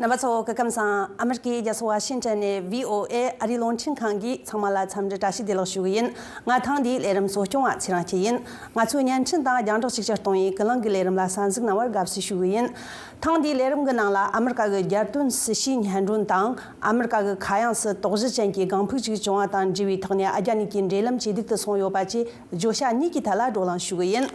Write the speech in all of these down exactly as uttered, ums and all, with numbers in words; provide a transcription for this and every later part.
རྣམ་པ་ཚོ་སྐུ་ཁམས་བཟང་། ཨ་མི་རི་ཀའི་རྒྱལ་ས་ཝ་ཤིང་ཊོན་ནས་བྷི་ཨོ་ཨེ་ཨ་རིའི་རླུང་འཕྲིན་ཁང་གིས་ཚང་མ་ལ་འཚམས་འདྲི་བཀྲ་ཤིས་བདེ་ལེགས་ཞུ་གི་ཡིན། ང་ཐེངས་འདིའི་ལས་རིམ་གཙོ་སྐྱོང་བ་ཚེ་རིང་སྐྱིད་ཡིན། ང་ཚོའི་བརྙན་འཕྲིན་དང་རྒྱང་བསྒྲགས་གཅིག་གྱུར་གཏོང་བའི་ཀུན་གླེང་གི་ལས་རིམ་ལ་གསན་གཟིགས་གནང་བར་དགའ་བསུ་ཞུ་གི་ཡིན། ཐེངས་འདིའི་ལས་རིམ་གྱི་ནང་ལ་ཨ་མི་རི་ཀ་གི་རྒྱལ་དོན་སྲིད་བྱུས་སྙན་སྒྲོན་དང་། ཨ་མི་རི་ཀ་གི་ཁ་གཡང་སུ་དོགས་གཞི་ཅན་གྱི་སྒང་ཕུག་ཅིག་བྱུང་བ་དང་འབྲེལ་བའི་ཐོག་ནས་ཨ་རྒྱ་གཉིས་ཀྱི་འབྲེལ་ལམ་ཇེ་སྡུག་ཏུ་སོང་ཡོད་པ་བཅས་བརྗོད་བྱ་གཉིས་ཀྱི་ཐད་ལ་བགྲོ་གླེང་ཞུ་གི་ཡིན།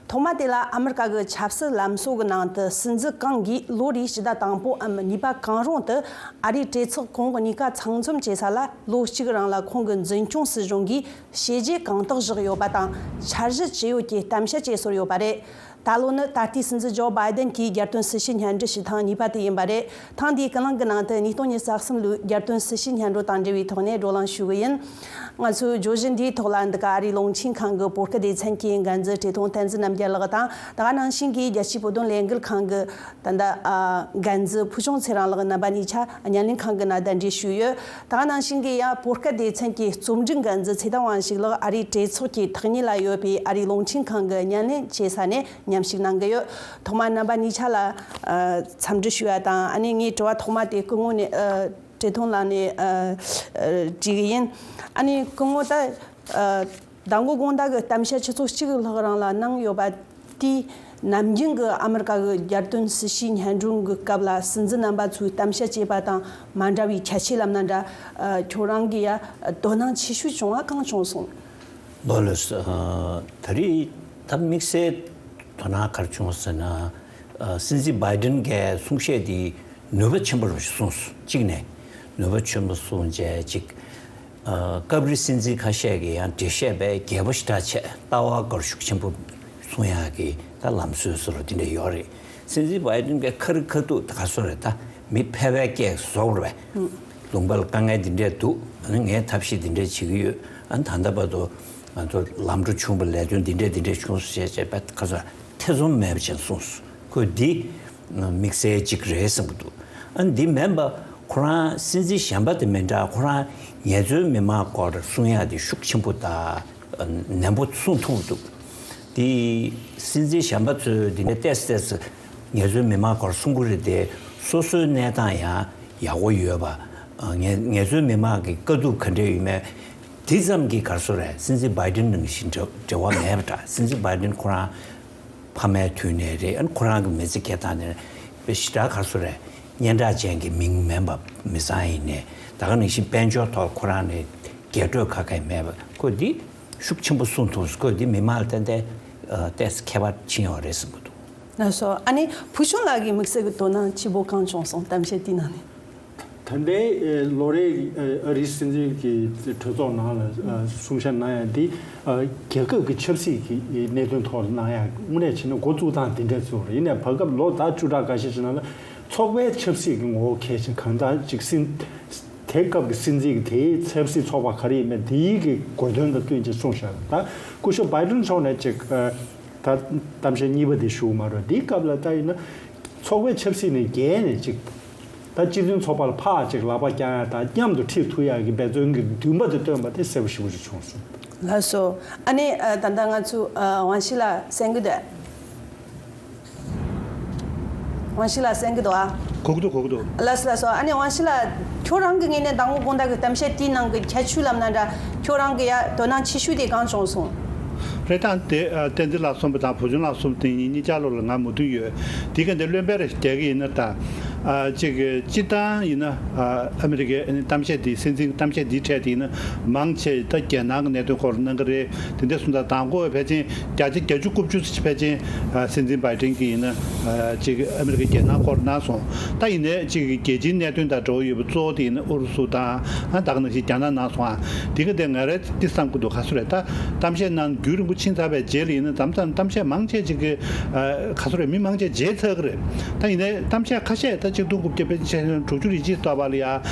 ཐོག་མ་དེ་ལ་ཨ་མི་རི་ཀ་གི་ཆབ་སྲིད་ལམ་སྲོལ་གྱི་ནང་དུ་སྲིད་འཛིན་གང་གིས་ལོ་རེའི་ཕྱི་ཟླ་དང་པོའམ་གཉིས་པ་གང་རུང་དུ་ཨ་རིའི་གྲོས་ཚོགས་གོང་གཉིས་ཀ་ཚང་འཛོམས་བྱེད་ས་ལ་ལོ་གཅིག་རིང་ལ་ཁོང་གི་འཛིན་སྐྱོང་སྲིད་གཞུང་གིས་བྱས་རྗེས་གང་དག་བཞག་ཡོད་པ་དང་འཆར་གཞི་ཇི་ཡོད་ཀྱི་གཏམ་བཤད་བྱས་ཚར་ཡོད་པ་རེད། ད་ལོ་ནི་ད་ལྟའི་སྲིད་འཛིན་ཇོ་བྷའི་ཌེན་གྱིས་རྒྱལ་དོན་སྲིད་བྱུས་སྙན་སྒྲོན་ཞུ་ཐེངས་གཉིས་པ་དེ་ཡིན་པ་རེད། ཐེངས་འདིའི་ཀུན་གླེང་གི་ནང་དུ་ཉིས་སྟོང་ཉི་ཤུ་རྩ་གསུམ་ལོའི་རྒྱལ་དོན་སྲིད་བྱུས་སྙན་སྒྲོན་དང་འབྲེལ་བའི་ཐོག་ནས་བགྲོ་གླེང་ཞུ་གི་ཡིན། ང་ཚོའི་བརྗོད་གཞི་འདིའི་ཐོག་ལ་འདི་ག་ཨ་རིའི་རླུང་འཕྲིན་ཁང་གི་བོད་སྐད་སྡེ་ཚན་གྱི་འགན་འཛིན་བཀྲས་མཐོང་བསྟན་འཛིན་རྣམ་རྒྱལ་ལགས་དང་། ད་ག་ནང་བཞིན་གྱི་རྒྱལ་སྤྱིའི་བོད་དོན་ལས་འགུལ་ཁང་གི་ད་ལྟ་ཨ་འགན་འཛིན་ཕུལ་བྱུང་ཚེ་རིང་ལགས། རྣམ་པ་གཉིས་ཆ་བརྙན་ལེན་ཁང་གི་ནང་གདན་འདྲེན་ཞུས་ཡོད། ད་ག་ནང་བཞིན་གྱི་ཡང་བོད་སྐད་སྡེ་ཚན་གྱི་རྩོམ་སྒྲིག་འགན་འཛིན་ཚེ་བརྟན་དབང་ཕྱུག་ལགས་ཨ་རིའི་གྲོས་ཚོགས་ཀྱི་ཐག་ཉེ་ལ་ཡོད་པའི་ཨ་རིའི་རླུང་འཕྲིན་ཁང་གི་བརྙན་ལེན་བྱེད་ས་ནས་མཉམ་ཞུགས་གནང་གི་ཡོད། ཐོག་མར་རྣམ་པ་གཉིས་ཆ་ལ་ཨ་འཚམས་འདྲི་ཞུ་བ་དང་། ཨ་ནི་ངའི་དྲི་བ་ཐོག་མ་དེ་སྐུ་ངོ་ནས་ཨ་བཀྲས་མཐོང་ལགས་ནས་ཨ་ཨ་དྲི་གི་ཡིན། ཨ་ནི་སྐུ་ངོ་ད་ཨ་མདང་དགོང་དགོང་དག་གི་གཏམ་བཤད་ཆུ་ཚོད་གཅིག་ལྷག་རིང་ལ་གནང་ཡོད་པ་དེས་ནམ་རྒྱུན་གྱི་ཨ་མི་རི་ཀ་གི་རྒྱལ་དོན་སྲིད་བྱུས་སྙན་སྒྲོན་གྱི་སྐབས་ལ་སྲིད་འཛིན་རྣམ་པ་ཚོས་གཏམ་བཤད་བྱས་པ་དང་མ་འདྲ་བའི་ཁྱད་ཆོས་ལབ་ན་འདྲ། ཨ་ཁྱོད་རང་གི་ཡ་དོ་སྣང་ཆེ་ཤོས་བྱུང་བ་གང་བྱུང་སོང་། ལགས་ལགས་སོ། ཨ་ད་རེས་ད་དམིགས་བསལ་དོ་སྣང་ག་རེ་བྱུང་ཟེར་ན། ཨ་སྲིད་འཛིན་བྷའི་ཌེན་གྱི་གསུང་བཤད་འདི་ནུས་པ་ཆེན་པོ་རུ་གསུངས་སོང་། གཅིག་ནས་ནུས་པ་ཆེན་པོ་གསུངས་བྱས་གཅིག་ཨ་སྐབས་རེ་སྲིད་འཛིན་ཁ་ཤས་ཀྱིས་ཡང་འགྲེལ་བཤད་པའི་རྒྱས་པོ་ཞེ་དྲག་བྱས། ལྟ་བ་སྐོར་ཤུགས་ཆེན་པོ་གསུང་ཡག་གི་ད་ལམ་སྲོལ་བཟོ་འདྲ་དེ་འདྲ་ཡོད་རེད། སྲིད་འཛིན་བྷའི་ཌེན་གྱི་ཁ་རི་ཁ་ཐུག་ད་ག་སོ་རེད། ད་མི་ཕལ་པའི་སྐད་བཟོ་བར་བས། ལུང་པ་ལ་དཀའ་ངལ་འདི་འདྲས་འདུག་ཨ་ནི་ངས་ཐབས་ཤེས་འདི་འདྲས་བྱེད་ཀྱི་ཡོད། ཨ་ནི་ད་ལྟ་བར་དུ་ང་ཚོ་ལམ་འགྲོ་བྱུང་བ་ལས་དོན་འདི་འདྲས་འདི་འདྲས་བྱུང་སོང་ཞེས་བྱས་པ་ཁ་སང་ཐེ་ཚོམ་མེད་པ་ཅན་གསུངས་སོང་། ཁོས་འདི་དམིགས་བསལ་གཅིག་རེད་བསམ་གྱི་འདུག་ཨ་ནི་འདི་མིན་པ་ཁོ་རང་སྲིད་འཛིན་གཞན་པ་དེ་མི་འདྲ། ཁོ་རང་ངལ་རྩོལ་མི་མང་སྐོར་གསུང་ཡག་དེ་ཤུགས་ཆེན་པོ་དང་ནན་པོ་གསུང་ཐུབ་འདུག་དེ་སྲིད་འཛིན་གཞན་པ་ཚོས་འདི་འདྲ་ཏོག་ཙམ་ཏོག་ཙམ་ངལ་རྩོལ་མི་མང་སྐོར་གསུང་གི་རེད་དེ། སོ་སོའི་གནས་སྟངས་ཡང་ཡག་པོ་ཡོད་པ། ངལ་ངལ་རྩོལ་མི་མང་གི་དཀའ་སྡུག་ག་འདྲ་ཡོད་མེད་དེ་ཙམ་གྱིས་ག་རེ་ཟེར་རེད། སྲིད་འཛིན་བྷའི་ཌེན་ནང་བཞིན་འབྲེལ་འབྲེལ་བ་མེད་པ་འདྲ། སྲིད་འཛིན་བྷའི་ཌེན་ཁོ་རང་ཕ་མའི་དུས་ནས་རེད། ཨ་ནི་ཁོ་རང་གི་མི་ཚེ་སྐྱེལ་སྟངས་དེ་ཞེ་དྲག་ག་རེ་ཟེར་རེད། སྙན་གྲགས་ཅན་གྱི་མིང་མིན་པ་མི་ཚང་ཡིན་ནས། ད་ག་ནང་བཞིན་དཔལ་འབྱོར་ཐོག་ཁོ་རང་ནས་རྒྱས་སྤྲོས་ཁ་ཁ་མེད་པ། ཁོ་འདི་ཤུགས་ཆེན་པོ་གསུངས་ཐུབ། ཁོ་འདི་མི་མང་ལ་ཏན་ཏན་ཨ་ཏོག་ཙམ་ཁྱད་པར་ཕྱིན་ཡོད་རེད་བསམ་གྱི་འདུག་ལགས་སོ། ཨ་ནི་ཕུལ་བྱུང་ལགས་ཀྱི་དམིགས་བསལ་གྱི་དོ་སྣང་ཆེ་པོ་གང་བྱུང་སོང་། གཏམ་བཤད་དེའི་ནང་ནས། ད་ལྟའི་ལོ་རེའི་ཨ་རིའི་སྲིད་འཛིན་གྱི་གྲོས་ཚོགས་ནང་ལ་ཨ་གསུང་བཤད་གནང་ཡ་འདི་ཨ་རྒྱལ་ཁབ་ཀྱི་ཆབ་སྲིད་ཀྱི་གནད་དོན་ཐོག་ལ་གནང་ཡ་དངོས་གནས་བྱས་ན་འགོ་བཙུགས་སྟངས་འདི་འདྲ་ཚོ་རེད། ཡིན་ནའི་བར་སྐབས་ལོ་ཟླ་བཅུ་ཕྲག་འགའ་ཤས་ཤིག་ནང་ལ་ཚོགས་པའི་ཆབ་སྲིད་ཀྱི་ངོ་བོ་གལ་ཆེ། གང་ལྟར་ཅིག་སྲིད་དེ་སྐབས་ཀྱི་སྲིད་འཛིན་གྱི་དེའི་ཆབ་སྲིད་ཚོགས་པ་ག་རེ་ཡིན་མིན་དེའི་གི་དགོས་དོན་དང་བསྟུན་ཅིག་གསུངས་བཞག་ད་སྐུ་ཞབས་བྷའི་ཌེན་མཆོག་ནས་ཅིག་ཨ་ད་གཏམ་བཤད་གཉིས་པ་དེ་ཞུ་གི་མ་རེད། འདིའི་སྐབས་ལ་ད་ཡིན་ན་ཚོགས་པའི་ཆབ་སྲིད་ནས་བརྒལ་ནས་ཅིག་ད་སྤྱི་མཐུན་ཚོགས་པ་ལ་ཕར་ཅིག་ལག་པ་བརྐྱང་ཡ་དང་མཉམ་དུ་ཁྲིད་ཐུབ་ཡ་གི་འབད་བརྩོན་གྱི་འདུན་པ་དེ་བཏོན་པ་དེ་གསལ་པོ་ཞེ་པོ་ཅིག་བྱུང་སོང་། ལགས་སོ། ཨ་ནི་ཨ་ད་ལྟ་ང་ཚོ་ཨ་ཝང་ཤི་ལགས་གསན་གྱི་འདུག་ཝང་ཤི་ལགས་གསན་གྱི་འདུག་ཨ། གོ་གི་འདུག་གོ་གི་འདུག་ལགས་སོ་ལགས་སོ། ཨ་ནི་ཝང་ཤི་ལགས་ཁྱོད་རང་གི་ངོས་ནས་མདང་དགོང་དགོང་དག་གི་གཏམ་བཤད་དེའི་ནང་གི་ཁྱད་ཆོས་ལབ་ན་འདྲ། ཁྱོད་རང་གི་ཡ་དོ་སྣང་ཆེ་ཤོས་དེ་གང་བྱུང་སོང་། རེད། ད་དེ་ཨ་བསྟན་འཛིན་ལགས་གསུངས་པ་དང་ཕུལ་བྱུང་ལགས་གསུངས་པ་དེ་གཉིས་གཉིས་ཆ་ལོག་ལ་ང་མོས་མཐུན་ཡོད། དེ་ག་འདི་བློན་པོར་རྒྱག་གི་ཡིན་ན་ད། ཨ་ཅིག་སྤྱིར་བཏང་ཡིན་ན་ཨ་ཨ་མི་རི་ཀའི་གཏམ་བཤད་དེ་སྲིད་འཛིན་གཏམ་བཤད་འདིའི་གྲས་དེ་ཡིན་ན་མང་ཆེ་ད་རྒྱལ་ནང་གི་གནད་དོན་སྐོར་གནང་གི་རེད། དེ་འདྲ་སོང་ཙང་དང་པོ་ཕལ་ཆེར་བརྒྱ་ཆ་བརྒྱད་ཅུ་དགུ་བཅུ་ཕལ་ཆེར་ཨ་སྲིད་འཛིན་བྷའི་ཌེན་གྱིས་ཡིན་ན་ཨ་ཅིག་ཨ་མི་རི་ཀའི་རྒྱལ་ནང་སྐོར་གནང་སོང་། ད་ཡིན་ནའི་ཅིག་རྒྱལ་སྤྱིའི་གནད་དོན་དང་འབྲེལ་བ་ཡོད་པ་གཙོ་བོ་དེ་ཡིན་ན་ཨུ་རུ་སུ་དང་ཨ་ད་ག་ནང་བཞིན་རྒྱ་ནག་གནང་སོང་ཨ། དེ་ག་དེ་ང་རང་འདི་བསམ་གྱི་འདུག་ག་ཚོད་རེད། ད་གཏམ་བཤད་གནང་རྒྱུན་རིང་པོ་ཕྱིན་ཚར་བའི་རྗེས་ལ་ཡིན་ན་མཚམས་མཚམས་གཏམ་བཤད་མང་ཆེ་ཅིག་གི་ཨ་ག་ཚོད་རེད། མི་མང་ཆེ་བརྗེད་ཚར་གི་རེད། ད་ཡིན་ནའི་གཏམ་བཤད་ཁ་ཤས་ད་ཆིག་སྟོང་དགུ་བརྒྱ་དྲུག་ཅུ་རེ་གཅིག་ལྟ་བ་ལ་ཡ་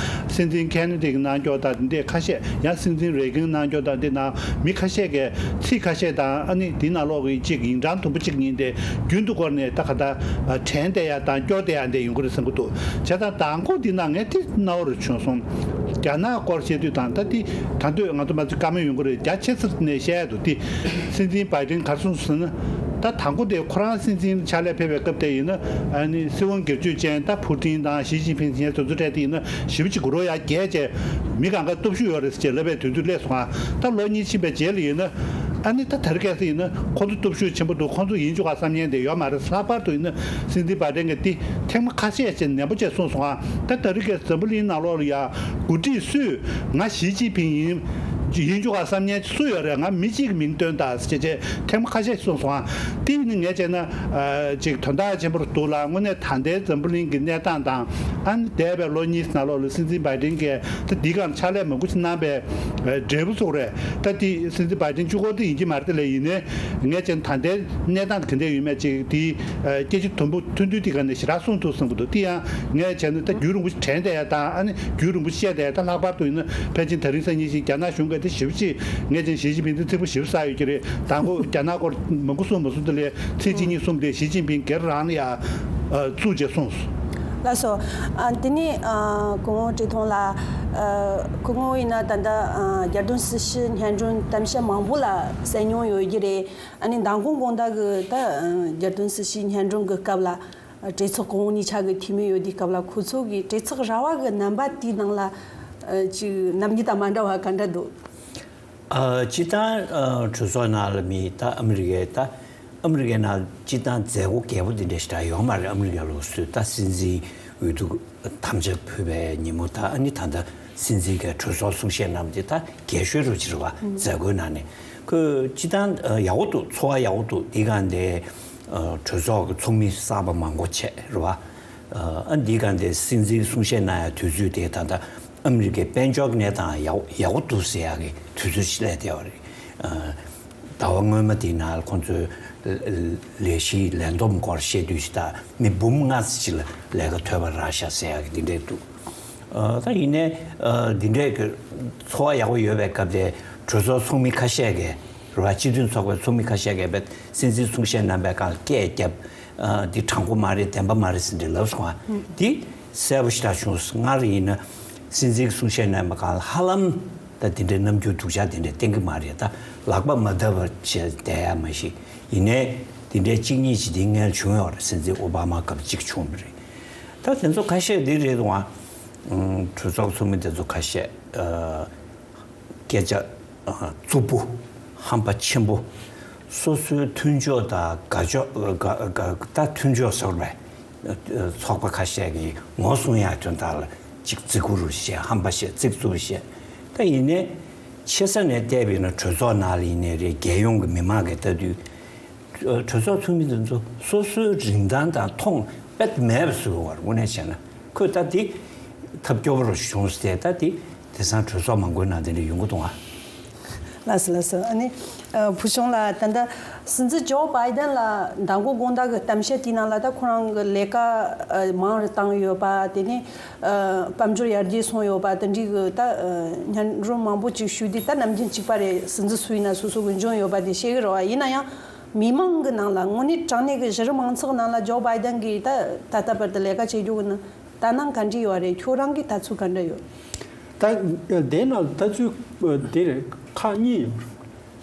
སྲིད་འཛིན་ཁེ་ནེ་ཌི་གི་གནང་ཀྱོག་དང་དེ་འདྲས་ཁ་ཤས། ཡང་སྲིད་འཛིན་རེ་གན་གནང་ཀྱོག་དང་དེ་ནང་མི་ཁ་ཤས་ཀྱིས་ཚིག་ཁ་ཤས་དང་ཨ་ནི་དེ་ནང་ལོག་གི་ཅིག་ཡིག་འབྲང་དུམ་བུ་གཅིག་གཉིས་དེ་རྒྱུན་དུ་བསྐོར་ནས་ད་ག་ད་དྲན་བསྡད་ཡ་དང་སྐྱོར་བསྡད་ཡ་འདྲས་ཡོང་གི་རེད་བསམ་གྱི་འདུག་བྱས་ཙང་དང་པོ་འདི་ནང་ངས་དེ་རྣ་བར་བྱུང་སོང་། རྒྱ་ནག་སྐོར་བཤད་དུས་དང་ད་དེ་ད་འདོད་ང་ཚོ་མ་ཚོད་བཀའ་མོལ་ཡོང་གི་རེད། རྒྱ་ཆེ་ས་ནས་བཤད་ཡ་འདུག་དེ་སྲིད་འཛིན་བྷའི་ཌེན་ག་རེ་གསུངས་སོང་ཟེར་ན། ད་དང་པོ་དེ་ཁོ་རང་སྲིད་འཛིན་ཕྱག་ལས་ཕེབས་པའི་སྐབས་དེ་ཡིན་ན་ཨ་ནི་སྲིད་དབང་སྒེར་གཅོད་ཅན་ད་ཕུ་ཏིན་དང་ཞི་ཅིན་ཕིང་ངས་དེ་ཚོ་གྲས་དེ་ཡིན་ན་ཞེ་པོ་ཅིག་གུ་རོ་ཡ་རྒྱས་བྱས་མི་གང་ག་སྟོབས་ཤུགས་ཡོད་རེད་ཅེས་ལབ་པའི་དུས་ཚོད་སླེབས་སོང་ཨ། ད་ལོ་གཉིས་ཕྱིན་པའི་རྗེས་ལ་ཡིན་ན་ཨ་ནི་ད་དེ་རིང་ཁ་སང་ཡིན་ན་ཁོང་ཚོ་སྟོབས་ཤུགས་ཆེན་པོ་འདུག་ཁོང་ཚོ་ཡིན་ཆོག་ག་བསམ་མཁན་དེ་ཡོད་མ་རེད། ལྷག་པར་དུ་ཡིན་ན་སྲིད་འཛིན་བྷའི་ཏན་གྱིས་དེ་ཐེངས་མ་ཁ་ཤས་ཅིག་ནན་པོ་བྱས་གསུངས་སོང་ཨ། ད་དེ་རིང་ཁ་སང་འཛམ་བུ་གླིང་ནང་ལོགས་ལ་ཡ་འགོ་ཁྲིད་སུས་ང་ཞི་ཅིན་ཕིང་ཡིན་ཡིན་ཆོག་ག་བསམ་མཁན་སུ་ཡོད་རེད། ང་མི་གཅིག་གི་མིང་བཏོན་དང་ཟེར་བྱས་ཐེངས་མ་ཁ་ཤས་གསུངས་སོང་ཨ། དེ་ནི་ངས་བྱས་ན་ཅིག་དོན་དག་ཆེན་པོ་རུ་འདུག་ལ། དངོས་གནས་ད་ལྟའི་འཛམ་བུ་གླིང་གི་གནས་སྟངས་དང་ཨ་ནི་འདས་པའི་ལོ་གཉིས་ནང་ལོགས་ལ་སྲིད་འཛིན་བྷའི་ཏིན་གྱིས་ད་འདི་སྒང་ཕྱག་ལས་མང་པོ་ཞིག་གནང་པའི་འབྲས་བུ་ཚོ་རེད། ད་དེ་སྲིད་འཛིན་བྷའི་ཏིན་གཅིག་པོ་དེ་ཡིན་གྱི་མ་རེད་དེ་ལས་ཡིན་ནའི་ངས་བྱས་ན་ད་ལྟའི་གནས་སྟངས་དེ་ག་འདྲ་ཡོད་མེད་ཅིག་དེ་སྐད་ཆ་དུམ་བུ་ཐུང་ཐུང་དེ་ག་ནས་ཞེ་དྲག་གསུང་ཐུབ་བསམ་གྱི་འདུག་དེ་ཡང་ངས་བྱས་ན་ད་རྒྱུན་རིང་པོ་དྲན་བསྡད་ཡ་དང་ཨ་ནི་རྒྱུན་རིང་པོ་བཤད་བསྡད་ཡ། ད་ལྷག་པར་དུ་ཡིན་ན་ཕལ་ཆེར་ད་རིང་སང་ཉིན་ཞིག་རྒྱ་ནག་གཞུང་གིས་དེ་ཞེ་པོ་ཅིག་ངས་བྱས་ན་ཞི་ཅིན་ཕིང་དེ་ཚིག་པ་ཞེ་པོ་ཟ་ཡོད་ཀྱི་རེད། དང་པོ་རྒྱ་ནག་སྐོར་མང་པོ་གསུངས་མ་སོང་། དེ་ལས་ཚིག་གཅིག་གཉིས་གསུངས་ཏེ་ཞི་ཅིན་ཕིང་སྒེར་རང་ལ་ཡ་བཙུགས་བྱས་གསུངས་སོང་། ལགས་སོ། ཨ། དེ་ནས་ཨ། སྐུ་ངོ་བཀྲས་མཐོང་ལགས། ཨ། སྐུ་ངོ་ཡིན་ན་ད་ལྟ་ཨ། རྒྱལ་དོན་སྲིད་བྱུས་སྙན་སྒྲོན་གཏམ་བཤད་མང་པོ་ལ་གསན་མྱོང་ཡོད་ཀྱི་རེད། ཨ་ནི་མདང་དགོང་དགོང་དག་གི་ད་ཨ། རྒྱལ་དོན་སྲིད་བྱུས་སྙན་སྒྲོན་གྱི་སྐབས་ལ་ཨ། གྲོས་ཚོགས་གོང་འོག་གཉིས་ཆ་གི་འཐུས་མི་ཡོད་དུས་སྐབས་ལ་ཁོ་ཚོ་གི་གྲོས་ཚོགས་ར་བ་གི་རྣམ་པ་དེའི་ནང་ལ་ཨ། ཅིག་ནམ་རྒྱུན་དང་མ་འདྲ་བ་ག་འདྲ་འདུག་ཨ། སྤྱིར་བཏང་ཨ། གྲོས་ཚོགས་ནང་ལ་མི་ད་ཨ་མི་རི་ཀའི་ད་ཨ་མི་རི་ཀའི་ནང་སྤྱིར་བཏང་མཛད་སྒོ་རྒྱས་པོ་འདི་འདྲ་ཞིག་ད་ཡོད་མ་རེད། ཨ་མི་རི་ཀ་ལོགས་སུ་ད་སྲིད་འཛིན་འོས་བསྡུ་དམ་བཅའ་ཕུལ་བའི་ཉིན་མོ་ད་ཨ་ནི་ད་ལྟ་སྲིད་འཛིན་གྱི་གྲོས་ཚོགས་གསུང་བཤད་གནང་སྟེ་ད་རྒྱས་ཤོས་རུ་ཅིག་རེད་བ། མཛད་སྒོའི་ནང་ནས་ཁོས་སྤྱིར་བཏང་ཡག་པོ་འདུག་ཚོར་བ་ཡག་པོ་འདུག་འདི་ག་འདི་གྲོས་ཚོགས་ཀྱི་ཚོགས་མི་གསར་པ་མང་པོ་བྱས་རེད་བ། ཨ་འདི་ག་འདི་སྲིད་འཛིན་གསུང་བཤད་གནང་ཡ་དུས་ཚོད་དེ་ད་ལྟ་ཨ་མི་རི་ཀའི་དཔལ་འབྱོར་གྱི་གནས་སྟངས་ཡག་ཡག་པོ་འདུག་ཟེར་ཡག་གི་དུས་ཚོད་ཅིག་སླེབས་བསྡད་པ་རེད། ཟླ་བ་སྔོན་མ་དེའི་ནང་ལ་ཁོང་ཚོས་ལས་གཞིའི་ལས་བསྡོམས་སྐོར་བཤད་དུས་ཤིག་ད་མི་འབུམ་ལྔ་ཙམ་ཅིག་ལ་ལས་ཀ་ཐོབ་པ་རག་ཤག་ཟེར་ཡག་གི་འདི་འདྲས་འདུག་ད་ཡིན་ནའི་འདི་འདྲས་ཀྱི་ཚོར་བ་ཡག་པོ་ཡོད་པའི་སྐབས་དེ་གྲོས་ཚོགས་ཚོགས་མི་ཁ་ཤས་ཀྱིས་རེད་བ། སྤྱི་མཐུན་ཚོགས་པའི་ཚོགས་མི་ཁ་ཤས་ཀྱིས་སྲིད་འཛིན་གསུང་བཤད་གནང་པའི་སྒང་ལ་སྐད་བརྒྱབ། འདི་དྲང་པོ་མ་རེད། བདེན་པ་མ་རེད་ཟེར་འདྲ་ལབ་སོང་ཨ། འདི་གསལ་པོ་ཞེ་དྲག་བྱུང་། སྔར་ཡིན་ན་སྲིད་འཛིན་གསུང་བཤད་གནང་པའི་སྒང་ལ་ཧ་ལམ་ད་འདི་འདྲའི་རྣམ་འགྱུར་སྡུག་ཅག་འདི་འདྲ་བསྟན་གྱི་མ་རེད། ད་ལག་པ་མ་བརྡབ་པ་བྱས་བསྡད་ཡ་མ་གཞི་ཡིན་ནའི་འདི་འདྲའི་གཅིག་གཉིས་ཅིག་འདི་སྔོན་བྱུང་ཡོད་རེད། སྲིད་འཛིན་ཨོ་བྷ་མ་སྐབས་གཅིག་བྱུང་བ་རེད། ད་དེ་ཚོ་ཁ་ཤས་འདི་རེད་འདུག་ཨ། གྲོས་ཚོགས་ཚོགས་མི་དེ་ཚོ་ཁ་ཤས། སྐད་ཆ་ཨ། རྩུབ་པོ། ཧམ་པ་ཆེན་པོ། སོ་སོའི་མཐུན་ཕྱོགས་དང་དགའ་ཕྱོགས་དགའ་དགའ་ད་མཐུན་ཕྱོགས་ཟེར་བས། ཚོགས་པ་ཁ་ཤས་ཀྱིས་ངོ་སྲུང་ཡག་དོན་དག་ལ་ཅིག་བརྩི་བཀུར་བྱས། ཧམ་པ་བཤད། ཚིག་རྩུབ་བཤད། ད་ཡིན་ནའི་ཆེ་ས་ནས་བལྟས་པ་ཡིན་ན་གྲོས་ཚོགས་ནང་ལ་ཡིན་ནའི་རེད། རྒྱལ་ཡོངས་ཀྱི་མི་མང་གིས་ལྟ་དུས། གྲོས་ཚོགས་ཚོགས་མི་དེ་ཚོ་སོ་སོའི་རིན་ཐང་དང་མཐོང་དཔེ་མེད་པ་བཟོས་པ་རེད། དངོས་གནས་བྱས་ན་ཁོས་ད་དེ་ཐབས་སྐྱོ་པོ་རུ་བྱུང་སྟེ། ད་དེ་དེང་སང་གྲོས་ཚོགས་མང་པོའི་ནང་དེ་འདྲ་ཡོང་གི་འདུག་ཨ། ལགས་སོ་ལགས་སོ། ཨ་ནི་ཨ། བུ་ཆུང་ལགས། ད་ལྟ་སྲིད་འཛིན་ཇོ་བྷའི་ཏན་ལ་མདང་དགོང་དགོང་དག་གི་གཏམ་བཤད་དེའི་ནང་ལ་ད་ཁོ་རང་གི་ལས་ཀ་ཨ། མང་རུ་བཏང་ཡོད་པ། དེ་ནས་ཨ། དཔལ་འབྱོར་ཡར་རྒྱས་སོང་ཡོད་པ། དེ་འདྲའི་གི་ད་ཨ། སྙན་སྒྲོན་མང་པོ་ཅིག་ཞུས་ཏེ། ད་ནམ་རྒྱུན་གཅིག་པ་རེད། སྲིད་འཛིན་སུ་ཡིན་ན་སོ་སོ་གི་འཇོན་ཡོད་པ་དེ་བཤད་གི་རེད་བ། ཡིན་ན་ཡང་མི་མང་གི་ནང་ལ་དངོས་གནས་དྲང་གནས་ཀྱི་གཞི་རིམ་མང་ཚོགས་ནང་ལ་ཇོ་བྷའི་ཏན་གྱིས་ད་ད་ལྟ་བར་དུ་ལས་ཀ་བྱེད་རྒྱུ་གི་ནི་ལྟ་སྣང་ག་འདྲ་ཡོད་རེད། ཁྱོད་རང་གི་ལྟ་ཚུལ་ག་འདྲ་ཡོད། ད་དེ་ནང་ལྟ་ཚུལ་དེ་རེད། ཁག་གཉིས་ཡོད་རེད།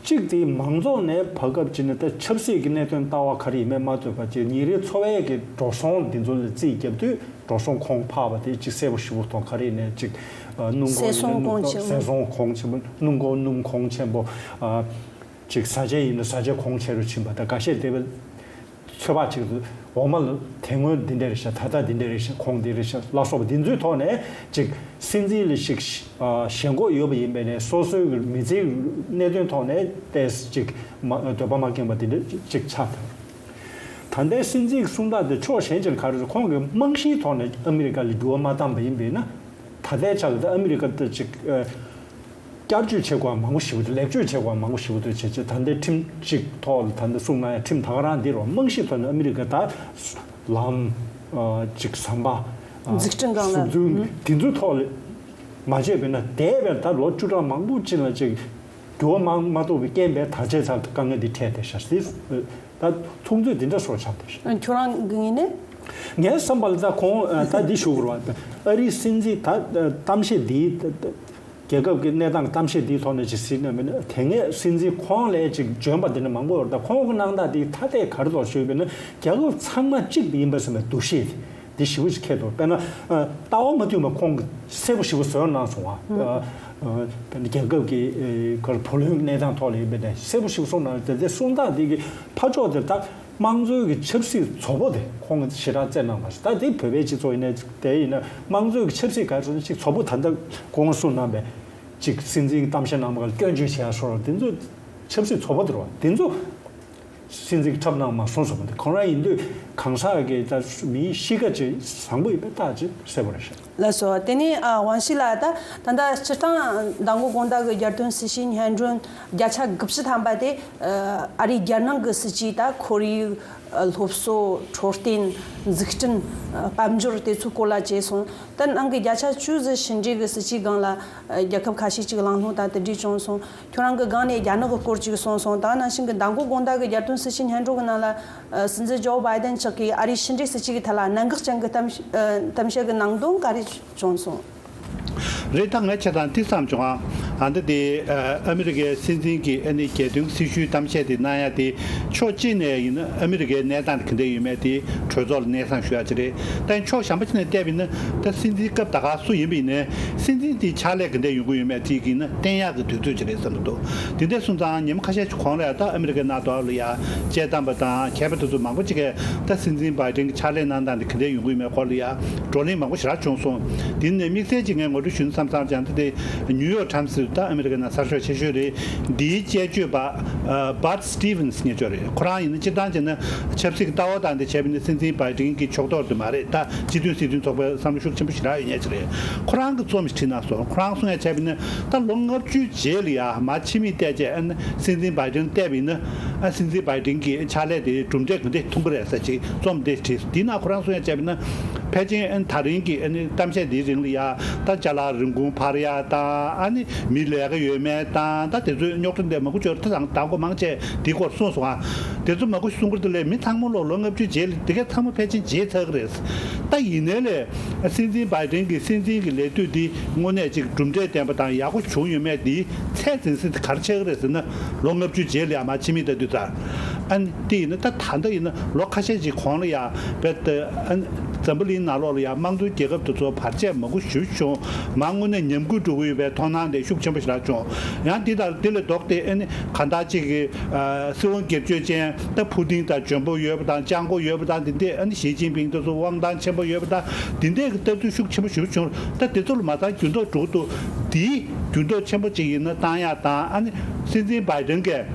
གཅིག་དེ་མང་ཚོགས་ནས་བར་སྐབས་ཅིག་ནས་ད་ཆབ་སྲིད་ཀྱི་གནད་དོན་ལྟ་བ་ག་རེ་ཡིན་མིན་མ་ལྟོས་པ་བྱས། ཉིན་རེའི་འཚོ་བའི་གི་འགྲོ་སོང་འདི་ཚོ་ལ་རྩིས་བརྒྱབ་དུས་འགྲོ་སོང་གོང་འཕར་བ་དེ་ཅིག་གསལ་པོ་ཞེ་པོ་མཐོང་། ག་རེ་ནས་ཅིག་ཨ། སྣུམ་འཁོར་ཟས་ཟོང་གོང་ཆེན་པོ། ཟས་ཟོང་གོང་ཆེན་པོ། སྣུམ་འཁོར་སྣུམ་གོང་ཆེན་པོ། ཨ། ཅིག་བཟའ་བཅའ་ཡིན་ན་བཟའ་བཅའ་གོང་ཆེ་རུ་ཕྱིན་པ་དང་། འགའ་ཤས་དེ་བས་ཚོད་དཔག་ཅིག་འོག་མ་ལ་དེ་སྔོན་འདི་འདྲ་རེད་ཤག་ད་ལྟ་འདི་འདྲ་རེད་ཤག་གོང་འདི་རེད་ཤག་ལ་སོགས་པ་འདི་ཚོའི་ཐོག་ནས་ཅིག་སྲིད་འཛིན་ལ་ཞིག་ཨ། ཞེན་ཁོག་ཡོད་པ་ཡིན་པས་ནས་སོ་སོའི་མི་ཚེའི་གནད་དོན་ཐོག་ནས་ཏོག་ཙམ་ཅིག་མ་འདོད་པ་མ་ཁེངས་པ་འདི་འདྲ་ཅིག་ཆགས་ཐལ། ད་ལྟའི་སྲིད་འཛིན་གྱི་གསུང་སྟངས་དེ་ཕྱོགས་གཞན་ཅིག་ལ་ག་རེ་ཟེར། ཁོང་གིས་རྨང་གཞིའི་ཐོག་ནས་ཨ་མི་རི་ཀ་ལ་འགྱུར་བ་མ་བཏང་པ་ཡིན་པས་ན། ད་ལྟའི་ཆ་ལ་ད་ཨ་མི་རི་ཀ་ད་ཅིག་ཨ། བསྐྱར་བཅོས་བྱེད་དགོས་པ་མང་པོ་ཞིག་འདུག་ལེགས་བཅོས་བྱེད་དགོས་པ་མང་པོ་ཞིག་འདུག་བྱས་བྱས་ད་ལྟའི་ཁྲིམས་གཅིག་ཐོག་ལ་ད་ལྟ་གསུངས་གནང་ཡ་ཁྲིམས་ད་ག་རང་འདི་རུ་རྨང་གཞིའི་ཐོག་ནས་ཨ་མི་རི་ཀ་ད་ལམ་ཨ་ཅིག་ཟམ་པ་ཨ་འཛུགས་སྐྲུན་སྒང་ལ་སྲུང་བརྩི་ཨུ་དེ་ཚོའི་ཐོག་ལ་མ་བྱས་པས་ན། འདས་པའི་ད་ལོ་བཅུ་ཕྲག་མང་པོ་ཅིག་ལ་ཅིག་འགྱུར་བ་མ་མ་ཐུབ་པའི་རྐྱེན་པས་ད་ཆའི་ཆར་དུ་དཀའ་ངལ་འདི་འཕྲད་བསྡད་ཤག་ཟེར། ད་མཐོང་ཚུལ་འདི་འདྲ་སོགས་ཆགས་བསྡད་ཤག་ཁྱོད་རང་གི་ངོས་ནས། ངའི་བསམ་པ་ལ་ད་ཁོང་ད་འདི་ཞུ་དགོས་རེད་བ། ཨ་རིའི་སྲིད་འཛིན་ད་གཏམ་བཤད་འདིའི་ད་ད། རྒྱལ་ཁབ་ཀྱི་གནས་སྟངས་གཏམ་བཤད་འདིའི་ཐོག་ནས་ཅིག་གཟིགས་ན་མིན་ན། དེ་སྔའི་སྲིད་འཛིན་ཁོང་ལས་ཅིག་འཇོན་པ་དེ་འདྲ་མང་པོ་ཡོད་རེད། ད་ཁོང་གི་གནང་སྟངས་དེ་ཐ་དད་ག་རེ་ཐོག་ཞུས་པ་ཡིན་ན། རྒྱལ་ཁབ་ཚང་མ་གཅིག་ཡིན་པ་བསམ་པའི་འདུ་ཤེས་དེ་ཞེ་པོ་ཅིག་འཁྱེར་འདུག་དཔེར་ན། ཨ། ལྟ་བ་མ་མཐུན་པ་ཁོང་གིས་གསལ་པོ་ཞེ་པོ་བཟོས་གནང་སོང་བ། ཨ། ཨ། དཔེར་ན་རྒྱལ་ཁབ་ཀྱི། ཨ། ག་རེ། བུ་ལོན་གྱི་གནས་སྟངས་ཐོག་ལ་ཡིན་པ་དེ་གསལ་པོ་ཞེ་པོ་གསུངས་གནང་། དེ་དེ་གསུངས་སྟངས་དེ་གི་ཕར་ཕྱོགས་དེར་ད་དམངས་གཙོའི་གི་ཆབ་སྲིད་བཙོག་པོ་དེ་ཁོང་གིས་ཞེ་དྲག་བཙལ་གནང་བ་ཞིག་ད་དེ་བོད་པའི་སྤྱི་ཚོགས་ཡིན་ན་དེ་ཡིན་ན། དམངས་གཙོའི་གི་ཆབ་སྲིད་ག་རེ་ཟེར་ན་ཅིག་བཙོག་པོ། ད་ལྟ་ཁོང་གསུངས་གནང་བའི་ཅིག་སྲིད་འཛིན་གྱི་གཏམ་བཤད་གནང་བ་ལ་སྐྱོན་བརྗོད་བྱེད་ཡ་སོགས་དེ་ཚོ་ཆབ་སྲིད་བཙོག་པོ་དེ་རེད་བ། དེ་ཚོ་སྲིད་འཛིན་གྱིས་འཁྲབ་གནང་མ་སོང་ཟེར་བ་དེ། ཁོང་རང་ཡིན་དུས་གང་ཟག་གི་ད་མིའི་གཤིས་ཀ་ཅིག་བཟང་པོ་ཡིན་པའི་རྟགས་ཅིག་གསལ་པོ་རེད་ཤག་ལགས་སོ། དེ་ནས། ཨ། ཝང་ཞི་ལགས། ད་ད་ལྟ་སྤྱིར་བཏང་མདང་དགོང་དགོང་དག་གི་རྒྱལ་སྟོན་སྲིད་བྱུས་སྙན་སྒྲོན་བརྒྱ་ཆ་དགུ་བཅུ་ཐམ་པ་དེ། ཨ། ཨ་རིའི་རྒྱལ་ནང་གི་སྲིད་བྱུས། ད་ཁོར་ཡུག་ཨ། སློབ་གསོ། འཕྲོད་བསྟེན། འཛུགས་སྐྲུན། ཨ། དཔལ་འབྱོར། དེ་ཚོའི་སྐོར་ལ་བྱས་སོང་། ད་ནང་གི་བརྒྱ་ཆ་བཅུ་ཙམ་ཕྱི་འབྲེལ་གྱི་སྲིད་བྱུས་སྒང་ལ། ཨ། རྒྱལ་ཁབ་ཁ་ཤས་ཅིག་གླེང་སློང་དང་དེ་འདྲས་བྱུང་སོང་། ཁྱོད་རང་གི་སྒང་ནས་རྒྱ་ནག་གི་སྐོར་ཅིག་གསུངས་སོང་། ད་ནང་བཞིན་གྱི་མདང་དགོང་དགོང་དག་གི་རྒྱལ་སྟོན་སྲིད་བྱུས་སྙན་སྒྲོན་གྱི་ནང་ལ། ཨ། སྲིད་འཛིན་ཇོ་བྷའི་ཌེན་མཆོག་གིས་ཨ་རིའི་ཕྱི་འབྲེལ་སྲིད་བྱུས་ཀྱི་ཐད་ལ་གནད་འགག་ཅན་གྱི་གཏམ་ཨ། གཏམ་བཤད་ཀྱི་ནང་དོན་ག་རེ་བྱུང་སོང་། རེད། ད་ངས་བྱས་ཙང་འདི་བསམ་བྱུང་ཨ། ཨ། འདི་དེ། ཨ། ཨ་མི་རི་ཀའི་སྲིད་འཛིན་གྱིས་ཨ་ནི་རྒྱལ་སྟོན་སྲི་ཞུའི་གཏམ་བཤད་དེ་གནང་ཡ་དེ། ཕྱོགས་གཅིག་ནས་ཡིན་ན་ཨ་མི་རི་ཀའི་གནས་སྟངས་དེ་ག་འདྲ་ཡོད་མེད་དེ་གྲོས་ཚོགས་ལ་སྙན་སེང་ཞུ་ཡ་ཅིག་རེད། ད་ཕྱོགས་གཞན་པ་ཅིག་ནས་བལྟས་པ་ཡིན་ན། ད་སྲིད་འཛིན་སྐབས་ད་ག་སུ་ཡིན་པ་ཡིན་ནའི་སྲིད་འཛིན་དེའི་ཕྱག་ལས་ག་འདྲ་ཡོང་གི་ཡོད་མེད་དེ་གི་ན་བསྟན་ཡག་གི་དུས་ཚོད་ཅིག་རེད་བསམ་གྱི་འདུག་དེ་འདྲ་སོང་ཙང་ཉིན་མོ་ཁ་ཤས་ཤིག་གོང་ལ་ཡ། ད་ཨ་མི་རི་ཀའི་ནང་དུ་ལ་ཡ་དཔྱད་གཏམ་པ་དང་མཁས་པ་དེ་ཚོ་མང་པོ་ཅིག་གིས་ད་སྲིད་འཛིན་བྷའི་ཌེན་གྱི་ཕྱག་ལས་གནང་སྟངས་དེ་ག་འདྲ་ཡོང་གི་ཡོད་མེད་སྐོར་ལ་ཡ་བགྲོ་གླེང་མང་པོ་ཞེ་དྲག་བྱུང་སོང་། དེ་ནས་དམིགས་བསལ་གྱིས་ངས་ངོ་སྤྲོད་ཞུ་ན་བསམ་བསམ་ཅང་དེ། དེ་ནིའུ་ཡོག་ཊའིམ་སི་ཟེར། ད་ཨ་མི་རི་ཀའི་ནང་གསར་ཤོག་ཆེ་ཤོས་རེད། འདིའི་དཔྱད་བརྗོད་པ། ཨ། བཱད་སི་ཏི་ཝན་སི་ངེས་ཅོ་རེད། ཁོ་རང་ཡིན་ན་སྤྱིར་བཏང་བྱས་ན་ཆབ་སྲིད་ཀྱི་ལྟ་བ་དང་དེ་བྱས་པ་ཡིན་ན་སྲིད་འཛིན་བྷའི་ཌེན་གྱི་ཕྱོགས་གཏོགས་དེ་མ་རེད། ད་སྤྱི་མཐུན་སྲིད་དོན་ཚོགས་པའི་བསམ་བློ་ཤུགས་ཆེན་པོ་ཞེ་དྲག་ཡོད་མཁན་ཅིག་རེད། ཁོ་རང་གིས་རྩོམ་ཞིག་བྲིས་གནང་སོང་། ཁོ་རང་གསུང་ཡ་བྱས་པ་ཡིན་ན། ད་ལོ་ལྔ་བཅུའི་རྗེས་ལ་ཡ་མར་ཕྱི་མིག་བལྟས་བྱས། ཨ་ནི་སྲིད་འཛིན་བྷའི་ཌེན་བལྟས་པ་ཡིན་ན། ཨ། སྲིད་འཛིན་བྷའི་ཌེན་གྱི་ཕྱག་ལས་དེ་གྲུབ་འབྲས་ག་འདྲ་ཐོན་གྱི་རེད་ཟེར་ཅིག་རྩོམ་དེ་བྲིས། དེའི་ནང་ཁོ་རང་གསུང་ཡ་བྱས་པ་ཡིན་ན། ཕལ་ཆེར་ཨ་ནི་ད་རིང་གི་ཨ་ནི་གཏམ་བཤད་འདིའི་རིང་ལ་ཡ། ད་ཅ་ལག་རིན་གོང་འཕར་ཡ་དང་། ཨ་ནི་མི་ལས་ཀ་ཡོད་མེད་དང་། ད་དེ་ཚོའི་རྙོག་དྲ་འདི་མང་པོ་ཅིག་ཡོད་རེད། ད་དང་ད་མགོ་མང་ཆེ་འདིའི་སྐོར་གསུངས་སོང་ཨ། དེ་ཚོ་མང་པོ་ཞིག་གསུང་གི་རེད། དེ་ལས་མི་ཚང་མ་ལོ་ལོ་ལྔ་བཅུ་རྗེས་ལ་དེ་གས་ཚང་མ་ཕལ་ཆེར་བརྗེད་ཚར་གི་རེད། ད་ཡིན་ནའི་ལས་སྲིད་འཛིན་བྷའི་ཌེན་གྱི་སྲིད་འཛིན་གྱི་ལས་དུས་འདི་དངོས་གནས་ཅིག་གྲུབ་འབྲས་ལྡན་པ་དང་ཡག་པོ་བྱུང་ཡོད་མེད་འདིའི་ཚད་འཛིན་ས་དེ་ག་རེ་ཆགས་ཀྱི་རེད་ཟེར་ན། ལོ་ལྔ་བཅུ་རྗེས་ལ་ཡ་མར་ཕྱི་མིག་ལྟ་དུས་ཙང་། ཨ་ནི་དེ་ཡིན་ན། ད་ད་ལྟ་ཡིན་ན་ལོ་ཁ་ཤས་ཤིག་གོང་ལ་ཡ་བེད། ཨ་ནི་འཛམ་བུ་གླིང་ནང་ལོགས་ལ་ཡ་དམངས་གཙོའི་རྒྱལ་ཁབ་དེ་ཚོ་བར་ཆད་མང་པོ་ཞེ་པོ་བྱུང་། མར་དངོས་གནས་ཉམས་རྒུད་འགྲོ་གི་ཡོད་པའི་མཐོང་སྣང་དེ་ཤུགས་ཆེན་པོ་ཞེ་དྲག་བྱུང་། ཡང་དེ་དང་དེ་ལས་ལྡོག་སྟེ། ཨ་ནི་གང་ལྟར་ཅིག་གི། ཨ། སྲིད་དབང་སྒེར་གཅོད་ཅན་ད་ཕུ་ཏིན་དང་འཇོན་པོ་ཡོད་པ་དང་། སྤྱང་པོ་ཡོད་པ་དང་། དེ་འདྲས། ཨ་ནི་ཞི་ཅིན་ཕིང་དེ་ཚོ་དབང་ཐང་ཆེན་པོ་ཡོད་པ་དང་། དེ་འདྲས་ཀྱི་ལྟ་ཚུལ་ཤུགས་ཆེན་པོ་ཞེ་པོ་བྱུང་། ད་དེ་ཚོ་ལ་མ་ཚང་འགྱུར་ལྡོག་འགྲོ་གི་འདུག་དེའི་འགྱུར་ལྡོག་ཆེན་པོ་ཅིག་ཡིན་ན་བཏང་ཡག་དང་། ཨ་ནི་སྲིད་འཛིན་བྷའི་ཌེན་གྱིས་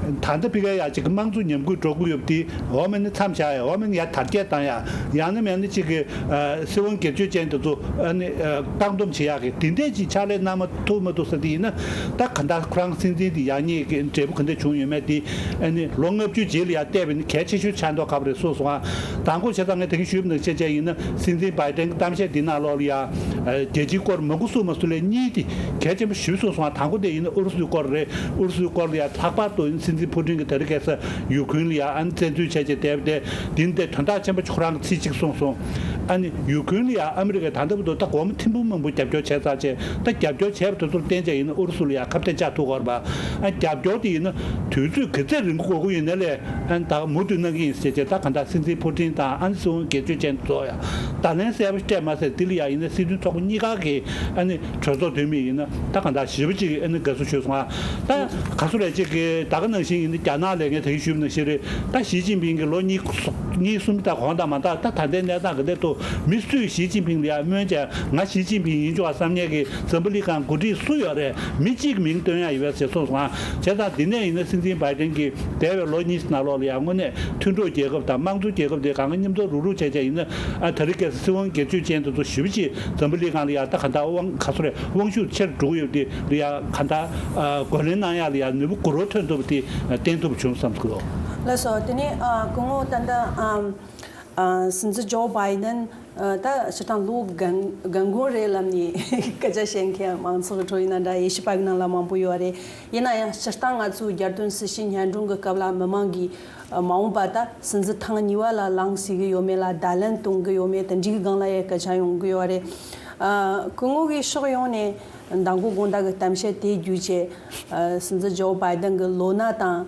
ད་ལྟ་ཕ་གིར་ཡ་ཅིག་གི་དམངས་གཙོ་ཉམས་རྒུད་འགྲོ་གི་ཡོད་པ་དེ་འོ་མ་ནི་མཚམས་བཞག་ཡ། འོ་མ་ནི་ཡར་དར་རྒྱས་བཏང་ཡ། ཡང་ན་མིན་ན་ཅིག་གི། ཨ། སྲིད་དབང་སྒེར་གཅོད་ཅན་དེ་ཚོ། ཨ་ནི། ཨ། བཀག་སྡོམ་བྱེད་ཡག་གི་དེ་འདྲས་ཅིག་ཕྱག་ལས་གནང་མ་ཐུབ་མ་ཐུབ་ཟེར་དེ་ཡིན་ན། ད་ག་ད་ཁོ་རང་སྲིད་འཛིན་དེ་ཡག་ཉེས་ཀྱི་འབྲས་བུ་ག་འདྲ་བྱུང་ཡོད་མེད་དེ། ཨ་ནི་ལོ་ལྔ་བཅུ་རྗེས་ལ་ཡ་བལྟས་པ་ཡིན་ན་གལ་ཆེ་ཤོས་ཆགས་མདོག་ཁ་པོ་རེད་གསུངས་སོང་ཨ། དང་པོ་བྱས་ཙང་ངས་དེ་གིན་ཞུས་པ་ནང་བཞིན་བྱས་ཡིན་ན། སྲིད་འཛིན་བྷའི་ཌེན་གྱི་གཏམ་བཤད་འདི་ནང་ལོགས་ལ་ཡ། ཨ། རྒྱལ་སྤྱིའི་སྐོར་མང་པོ་གསུངས་མ་གསུངས་ལས་གཉིས་དེ་གལ་ཆེན་པོ་ཞེ་པོ་གསུངས་སོང་ཨ། དང་པོ་དེ་ཡིན་ན་ཨུ་རུ་སུའི་སྐོར་རེད། ཨུ་རུ་སུའི་སྐོར་ལ་ཡ་ལྷག་པར་དུ་ཡིན་སྲིད་འཛིན་ཕུ་ཏིན་གྱིས་དེ་རིང་ཁ་སང་ཡུ་ཁུན་ལ་ཡ། ཨ་ནི་བཙན་འཛུལ་བྱས་བྱས་བསྡད་པ་དེ། འདི་འདི་དོན་དག་ཆེན་པོ་ཁོ་རང་གིས་ཚིག་གཅིག་གསུངས་སོང་། ཨ་ནི་ཡུ་ཁུན་ལ་ཡ་ཨ་མི་རི་ཀས་ད་ལྟ་བར་དུ་ད་སྒོར་མོ་ཐེར་འབུམ་མང་པོ་རྒྱབ་སྐྱོར་བྱས་ཚར་བྱས། ད་རྒྱབ་སྐྱོར་བྱས་པ་དེ་ཚོར་བརྟེན་བྱས་ཡིན་ན་ཨུ་རུ་སུ་ལ་ཡ་ཁ་གཏད་བཅག་ཐུབ་ཀྱི་ཡོད་རེད་པ། ཨ། རྒྱབ་སྐྱོར་དེ་ཡིན་ན་དུས་ཚོད་ག་ཚད་རིང་པོ་འགོར་གྱི་ཡོད་ན་ལས། ཨ་ནི་ད་མུ་མཐུད་གནང་གི་ཡིན་ཟེར་བྱས། ད་ག་ད་སྲིད་འཛིན་ཕུ་ཏིན་དང་། ཨ་ནི་སྲིད་དབང་སྒེར་གཅོད་ཅན་ཚོ་ཡ་བརྡ་ལན་གསལ་པོ་སྤྲད་མ་ཟད། དེ་ལ་ཡ་ཡིན་ན་སྲིད་དོན་ཚོགས་པ་གཉིས་ཀ་གི། ཨ་ནི་གྲོས་ཚོགས་འཐུས་མི་ཡིན་ན་ད་ག་ད་ཞེ་པོ་ཅིག་ཨ་ནི་དགའ་བསུ་ཞུས་སོང་ཨ། ད་ག་ཚོད་རེད། ཅིག་གི་ད་ག་ནང་བཞིན་ཡིན་ན་རྒྱ་ནག་ལ་ངས་ད་གིན་ཞུས་པ་ནང་བཞིན་རེད། ད་ཞི་ཅིན་ཕིང་གིས་ལོ་གཉིས་གཉིས་གསུམ་ད་གོང་དང་མ་ད་ད་ད་ལྟའི་གནས་སྟངས་ག་འདྲ་འདུག་མི་སུས་ཞི་ཅིན་ཕིང་ལ་ཡ་སྨོན་བྱས། ང་ཞི་ཅིན་ཕིང་ཡིན་ཆོག་བསམ་མཁན་གྱི་འཛམ་བུ་གླིང་སྒང་འགོ་ཁྲིད་སུ་ཡོད་རེད། མི་གཅིག་མིང་བཏོན་ཡ་ཡོད་པས་ཟེར་གསུངས་སོང་ཨ། བྱས་ཙང་འདི་ནས་ཡིན་ན་སྲིད་འཛིན་བྷའི་ཌེན་གྱིས་འདས་པའི་ལོ་གཉིས་ནང་ལོགས་ལ་ཡ་དངོས་གནས་མཐུན་གྲོགས་རྒྱལ་ཁབ་དང་དམངས་གཙོ་རྒྱལ་ཁབ་དེ་གང་ག་མཉམ་དུ་རུག་རུག་བྱས་བྱས་ཡིན་ན། ཨ། ད་རེས་ཀྱི་སྲིད་དབང་སྒེར་གཅོད་ཅན་དེ་ཚོ་ཞེ་པོ་ཅིག་འཛམ་བུ་གླིང་སྒང་ལ་ཡ་ད་ག་ད་དབང་ག་ཚོད་རེད། དབང་ཤུགས་ཆེར་འགྲོ་གི་ཡོད་པ་དེ་ལ་ཡ་ག་ད། ཨ། རྒོལ་ལན་གནང་ཡ་ལ་ཡ་ནུས་པ་དགུ་རོ་ཐོན་ཐུབ་པ་དེ་བསྟན་ཐུབ་བྱུང་བསམ་གི་འདུག་ལགས་སོ། དེ་ནས། ཨ། སྐུ་ངོ་ད་ལྟ། ཨ། ཨ། སྲིད་འཛིན་ཇོ་བྷའི་ཌེན། ཨ། ད་སྤྱིར་བཏང་ལོ་རྒན་རྒན་རྒོན་རེད་ལབ་ནས་སྐད་ཆ་བཤད་མཁན་མང་ཚོགས་ཀྱི་ཁྲོད་ཡིན་ན་འདྲ། ཨེ་ཤི་པ་གི་ནང་ལ་མང་པོ་ཡོད་རེད། ཡིན་ན་ཡང་སྤྱིར་བཏང་ང་ཚོའི་རྒྱལ་སྟོན་སྲི་ཞུའི་སྙན་སྒྲོན་གྱི་སྐབས་ལ་མི་མང་གིས། ཨ། མ་འོངས་པ་ད་སྲིད་འཛིན་ཐེངས་གཉིས་པ་ལ་ལངས་སྲིད་ཀྱི་ཡོད་མེད་ལ་བརྡ་ལན་གཏོང་གི་ཡོད་མེད་དེ་འདྲའི་སྒང་ལ་ཡང་སྐད་ཆ་ཡོང་གི་ཡོད་རེད། ཨ། སྐུ་ངོ་གིས་ཕྱོགས་ཡོངས་ནས། མདང་དགོང་དགོང་དག་གི་གཏམ་བཤད་དེ་བརྒྱུད་བྱས། ཨ། སྲིད་འཛིན་ཇོ་བྷའི་ཏན་གྱི་ལོ་ན་དང་།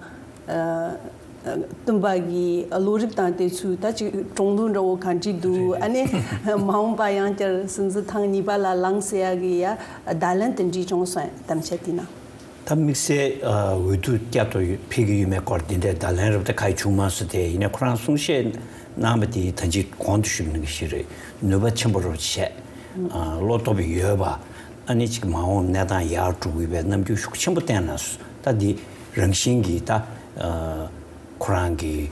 ཨ། བསྟུན་པ་གི་བློ་རིག་དང་དེ་ཚོའི་ད་ཅིག་གྲུང་ལུགས་འདྲ་བོ་ག་འདྲ་འདུག་ཨ་ནི་མ་འོངས་པ་ཡང་བསྐྱར་སྲིད་འཛིན་ཐེངས་གཉིས་པ་ལ་ལངས་ཟེར་ཡ་གི་ཡ་བརྡ་ལན་དེ་འདྲ་བྱུང་སོང་། གཏམ་བཤད་དེ་ནང་། ད་དམིགས་བསལ་འོས་བསྡུ་བསྐྱར་དུ་ཕེབས་ཀྱི་ཡོད་མེད་སྐོར་འདི་འདྲའི་བརྡ་ལན་རབ་ཏུ་ཁ་ཡི་བྱུང་མ་སོང་། དེ་ཡིན་ནའི་ཁོ་རང་གསུང་བཤད་གནང་བ་དེ་ད་ཅི་གོང་དུ་ཞུས་པ་ནང་བཞིན་རེད། ནུས་པ་ཆེན་པོ་རུ་བྱས། ཨ། བློ་སྟོབས་ཡོད་པ། ཨ་ནི་ཅིག་མ་འོངས་གནས་སྟངས་ཡར་འགྲོ་གི་ཡོད་པའི་རྣམ་འགྱུར་ཤུགས་ཆེན་པོ་བསྟན་གནང་སོང་། ད་འདི་རང་བཞིན་གྱིས་ད། ཨ། ཁོ་རང་གི་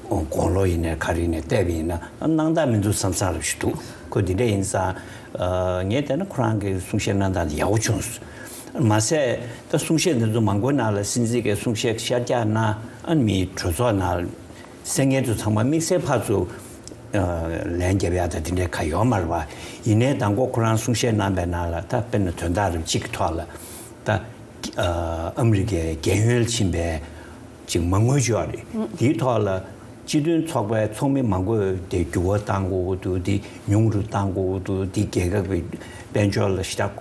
དགུང་ལོ་ཡིན་ནའི་ག་རེ་ཡིན་ནའི་བལྟས་པ་ཡིན་ན་སྣང་དག་མི་འདུག་བསམ་བསམ་རབ་ཞིག་འདུག་ཁོ་འདི་འདྲ་ཡིན་ཙང་། ཨ། ངས་བལྟས་ན་ཁོ་རང་གི་གསུང་བཤད་གནང་སྟངས་འདི་ཡག་པོ་བྱུང་སོང་། མ་ཟད་ད་གསུང་བཤད་འདི་ཚོ་མང་པོའི་ནང་ལ་སྲིད་འཛིན་གྱི་གསུང་བཤད་ཤར་རྒྱག་གནང་། ཨ་ནི་མིའི་གྲོས་ཚོགས་ནང་གསན་མཁན་ཚོ་ཚང་མ་དམིགས་བསལ་ཕར་ཚུར། ཨ། ལན་རྒྱབ་ཡག་དང་དེ་འདྲའི་ག་ཡོད་མ་རེད་པ། ཡིན་ནའི་མདང་དགོང་ཁོ་རང་གསུང་བཤད་གནང་པའི་ནང་ལ་ད་དཔེར་ན་དོན་དག་རབ་གཅིག་གི་ཐོག་ལ་ད། ཨ། ཨ་མི་རི་ཀའི་རྒན་ཡོལ་ཕྱིན་པའི་ཅིག་མ་དངུལ་ཅིག་ཡོད་རེད། དེའི་ཐོག་ལ་སྤྱི་མཐུན་ཚོགས་པའི་ཚོགས་མི་མང་པོས་དེ་འགྱུར་བ་གཏང་དགོས་ཀྱི་འདུག་དེ་ཉུང་རུ་གཏང་དགོས་ཀྱི་འདུག་དེ་རྒྱལ་ཁབ་ཀྱི་དཔལ་འབྱོར་ལ་ཞེ་དྲག་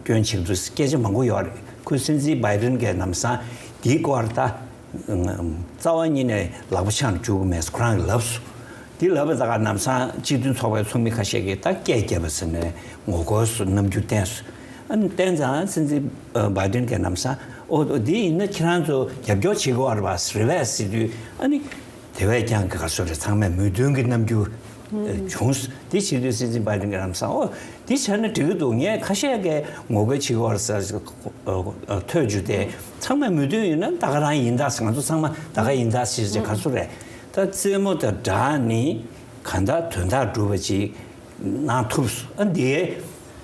སྐྱོན་བྱེད་ཀྱི་འདུག་སྐད་ཆ་མང་པོ་ཡོད་རེད། ཁོས་སྲིད་འཛིན་བྷའི་ཏན་གྱིས་ལམ་སང་དེའི་སྐོར་ད། རྩ་བ་ཉིད་ནས་ལག་པ་འཆང་འཇུག་གི་མེད་ཟེར་ཁོ་རང་གིས་ལབ་སོང་། དེ་ལབ་པ་ད་ག་ལམ་སང་སྤྱི་མཐུན་ཚོགས་པའི་ཚོགས་མི་ཁ་ཤས་ཀྱིས་ད་སྐད་བརྒྱབ་པ་ཟེར་ནས་ངོ་རྒོལ་སོགས་རྣམ་འགྱུར་བསྟན་སོང་། ཨ་ནི་བསྟན་ཙང་སྲིད་འཛིན་བྷའི་ཏན་གྱིས་ལམ་སང་འོ་འདི་ཡིན་ན་ཁྱེད་རང་ཚོ་རྒྱབ་སྐྱོར་བྱེད་དགོས་པ་རེད་པ་ཟེར་བས་ཟེར་དུས། ཨ་ནི་དེ་བས་ཀྱང་ག་སོ་རེད། ཚང་མས་མོས་མཐུན་གྱི་རྣམ་འགྱུར་བྱུང་། དེ་བྱེད་དུས་སྲིད་འཛིན་བྷའི་ཏན་གྱིས་ལམ་སང་འོ། འདི་བྱས་ན་འགྲིག་གི་འདུག་ངས་ཁ་ཤས་ཀྱིས་ངོ་རྒོལ་བྱེད་ཀྱི་ཡོད་རེད་ཟེར་ཐོས་རྒྱུ་དེ། ཚང་མས་མོས་མཐུན་ཡོད་ན་ད་ག་རང་ཡིན་ད་ཟེར། ང་ཚོ་ཚང་མ་ད་ག་ཡིན་ད་ཟེར་བྱས་ག་ཚོད་རེད། ད་རྩེད་མོ་དང་སྦྲགས་ནི་གང་ལྟར་དོན་དག་སྒྲུབ་པ་ཅིག་གནང་ཐུབ་སོང་། ཨ་འདི་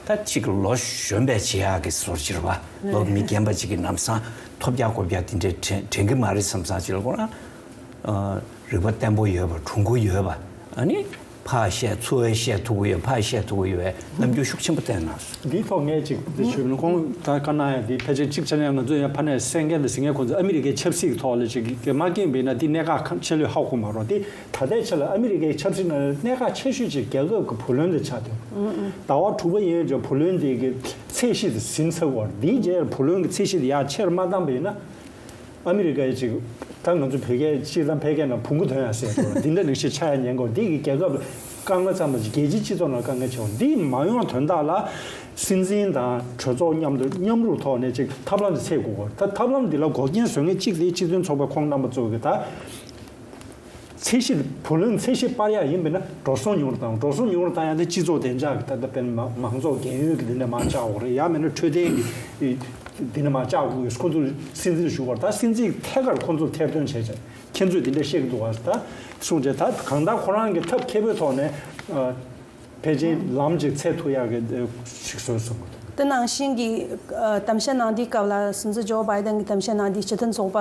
ད་ཅིག་ལོ་གཞོན་པའི་བྱེད་ཡག་གི་བཟོ་འདྲ་བྱེད་པ། ལོ་མི་རྒན་པ་ཅིག་གིས་ལམ་སང་ཐོབ་རྒྱག་དགོས་རྒྱག་དེ་འདྲས་དྲན་དྲན་གི་མ་རེད་བསམ་བསམ་ཅིག་ལ་ཁོ་རང་། ཨ། རིག་པ་བརྟན་པོ་ཡོད་པ། གྲུང་པོ་ཡོད་པ། ཨ་ནི་ཕར་བཤད་ཚུར་བཤད་ཐུབ་ཀྱི་ཡོད། ཕར་བཤད་ཐུབ་ཀྱི་ཡོད་པའི་རྣམ་འགྱུར་ཤུགས་ཆེན་པོ་བསྟན་གནང་སོང་། འདིའི་ཐོག་ངས་ཅིག་འདི་ཞུས་ན་ཁོང་ད་བཀའ་གནང་ཡ་འདི་ཕལ་ཆེར་གཅིག་ཆ་ནས་ང་ཚོ་ཡང་ཕ་ནས་གསན་མཁན་དང་གཟིགས་མཁན་ཁོང་ཚོ་ཨ་མི་རི་ཀའི་ཆབ་སྲིད་ཀྱི་ཐོག་ལ་ཅིག་གི་མ་རྒན་པ་ཡིན་ན་འདི་གནད་འགག་ཆེ་ལོས་ཧ་གོ་མ་རེད། འདི་ད་ལྟའི་ཆ་ལ་ཨ་མི་རི་ཀའི་ཆབ་སྲིད་ནང་ལ་གནད་འགག་ཆེ་ཤོས་ཅིག་རྒྱལ་ཁབ་ཀྱི་བུ་ལོན་དེ་ཆགས་འདུག་ཟླ་བ་དྲུག་པ་ཡིན་ཡོད་ཀྱང་བུ་ལོན་དེ་གི་ཚད་གཞི་དེ་ཟིན་ཚར་བ་རེད། འདིའི་རྗེས་བུ་ལོན་གྱི་ཚད་གཞི་དེ་ཡར་ཆེར་མ་བཏང་པ་ཡིན་ན། ཨ་མི་རི་ཀའི་ཅིག་ད་ང་ཚོ་བོད་སྐད་སྤྱིར་བཏང་ཕལ་སྐད་ནང་བོང་གུ་ཐོན་ཡ་ཟེར་འགྲོ་འདི་འདྲ་ནང་བཞིན་ཆགས་ཡ་ཉེན་ཁ་འདི་གི་རྒྱལ་ཁབ་ལ་དཀའ་ངལ་བརྩམས་པ་ཅིག་རྒྱལ་སྤྱིའི་སྤྱི་ཚོགས་ནང་དཀའ་ངལ་ཆེ་བ་འདི་མ་ཡོང་དོན་དག་ལ་སྲིད་འཛིན་དང་གྲོས་ཚོགས་མཉམ་དུ་མཉམ་རུབ་ཐོག་ནས་ཅིག་ཐབས་ལམ་དེ་འཚོལ་དགོས་གོ་ད་ཐབས་ལམ་འདི་ལ་འགོག་རྐྱེན་བཟོ་མཁན་གཅིག་དེ་སྤྱི་མཐུན་ཚོགས་པའི་ཁོངས་རྣམ་པ་ཚོ་གི་ད། ཚད་གཞི་བུ་ལོན་ཚད་གཞི་སྤར་ཡག་ཡིན་པས་ན་འགྲོ་སོང་ཉུང་རུ་བཏང་། འགྲོ་སོང་ཉུང་རུ་བཏང་ཡག་དེ་སྤྱི་ཚོགས་བདེ་འཇགས་ཀྱི་ད་ལྟ་དཔེར་ན་མང་ཚོགས་རྒན་ཡོལ་གྱི་འདི་འདྲ་མར་བཅག་དགོས་རེད། ཡང་མིན་ན་འཕྲོད་བསྟེན་གྱི་འདི་འདྲ་མར་བཅག་དགོས་ཡོད། ཁོ་ཚོ་སྲིད་འཛིན་ཞུ་བར་ད་སྲིད་འཛིན་ཐད་ཀར་ཁོ་ཚོ་ཐེར་འདོན་བྱས་བྱས་ཁྱེད་ཚོས་འདི་འདྲ་བཤད་ཀྱི་འདུག་བ་ད་གསུངས་བྱས་ད་གང་ལྟར་ཁོ་རང་གི་ཐབས་མཁས་པོའི་ཐོག་ནས། ཕལ་ཆེར་ལམ་ཅིག་འཚོལ་ཐུབ་ཡག་གི་ཞིག་བཟོས་སོང་གི་འདུག་དེ་ནང་བཞིན་གྱི་ཨ་གཏམ་བཤད་གནང་དུས་སྐབས་ལ་སྲིད་འཛིན་ཇོ་བྷའི་ཏན་གྱི་གཏམ་བཤད་གནང་དུས་སྤྱི་མཐུན་ཚོགས་པ་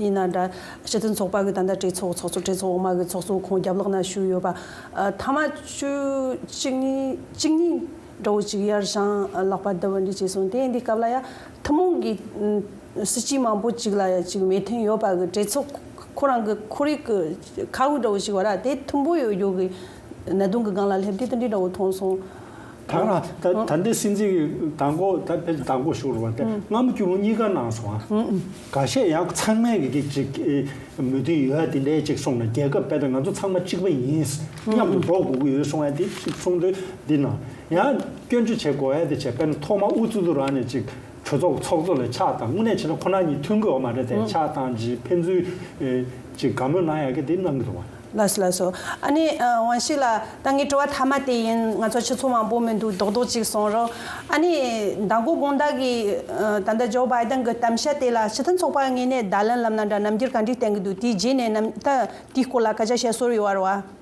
ཡིན་ན་འདྲ། སྤྱི་མཐུན་ཚོགས་པ་གི་ད་ལྟ་གྲོས་ཚོགས་ཚོགས་གཙོ་གྲོས་ཚོགས་འོག་མ་གི་ཚོགས་གཙོ་ཁོང་རྒྱབ་ལོགས་ན་བཞུགས་ཡོད་པ། ཨ་ཐ་མ་ཆུ་གཅིག་གཉིས་གཅིག་གཉིས་འདྲ་བོ་ཅིག་ཡར་བཞེངས་ལག་པ་བརྡབ་པ་འདྲ་བྱས་སོང་། དེ་ཡིན་དུས་སྐབས་ལ་ཡ་ཐུན་མོང་གི་སྲིད་སྤྱི་མང་པོ་ཅིག་ལ་ཡ་ཅིག་མོས་མཐུན་ཡོད་པ་གི་གྲོས་ཚོགས་ཁོ་རང་གི་ཁོར་ཡུག་གི་ཁ་དབུགས་འདྲ་བོ་ཞིག་བ་ར་དེ་མཐུན་པོ་ཡོད་རྒྱུ་གི་གནད་དོན་གི་སྒང་ལ་སླེབས་དུས་དེ་འདྲའི་འདྲ་བོ་མཐོང་སོང་། ད་རང་ད་ད་ལྟའི་སྲིད་འཛིན་གི་མདང་དགོང་ད་ཕལ་ཆེར་མདང་དགོང་ཞུ་རུ་བ་དེ་སྔ་མོ་སྐྱུར་མོ་གཉིས་ཀ་གནང་སོང་ཨ། འགའ་ཤས་ཡང་ཚང་མས་གི་གི་ཅིག་མོས་མཐུན་ཡོད་དེ་འདྲའི་ཅིག་སོང་ན་རྒྱལ་ཁབ་དཔེ་དེ་ང་ཚོ་ཚང་མ་གཅིག་པ་ཡིན། མཉམ་དུ་འགྲོ་དགོས་ཀྱི་ཡོད་སོང་ཨ་དེ་ཅིག་གསུང་དུས་འདི་ན་ཡང་སྐྱོན་བརྗོད་བྱེད་དགོས་ཨ་དེ་བྱས་དཔེར་ན་ཐོག་མ་ཨུ་ཙི་ཏུ་ར་ནས་ཅིག་གྲོས་ཚོགས་ཚོགས་གཙོ་ལ་ཕྱག་དང་དངོས་གནས་བྱས་ན་ཁོ་རང་གཉིས་མཐུན་གི་ཡོད་མ་རེད་དེ་ཕྱག་དང་ཅིག་ཕན་ཚུན་ཅིག་དགའ་མོས་གནང་ཡག་གི་དེ་གནང་གི་འདུག་བ། ལགས་སོ་ལགས་སོ། ཨ་ནི་ཝང་ཤི་ལགས་ད་ངའི་དྲི་བ་མཐའ་མ་དེ་ཡིན། ང་ཚོ་ཆུ་ཚོད་མང་པོ་མི་འདུག་རྡོག་རྡོག་ཅིག་གསུང་རོགས། ཨ་ནི་མདང་དགོང་དགོང་དག་གི་ད་ལྟ་ཇོ་བྷའི་ཏན་གི་གཏམ་བཤད་དེ་ལ་སྤྱི་མཐུན་ཚོགས་པ་ངོས་ནས་བརྡ་ལན་ལབ་ན་འདྲ་རྣམ་འགྱུར་ག་འདྲ་བསྟན་གི་འདུག་དེའི་རྗེས་ནས་རྣམ་ད་དེའི་སྐོར་ལ་སྐད་ཆ་བཤད་སྲོལ་ཡོད་རེད་བ།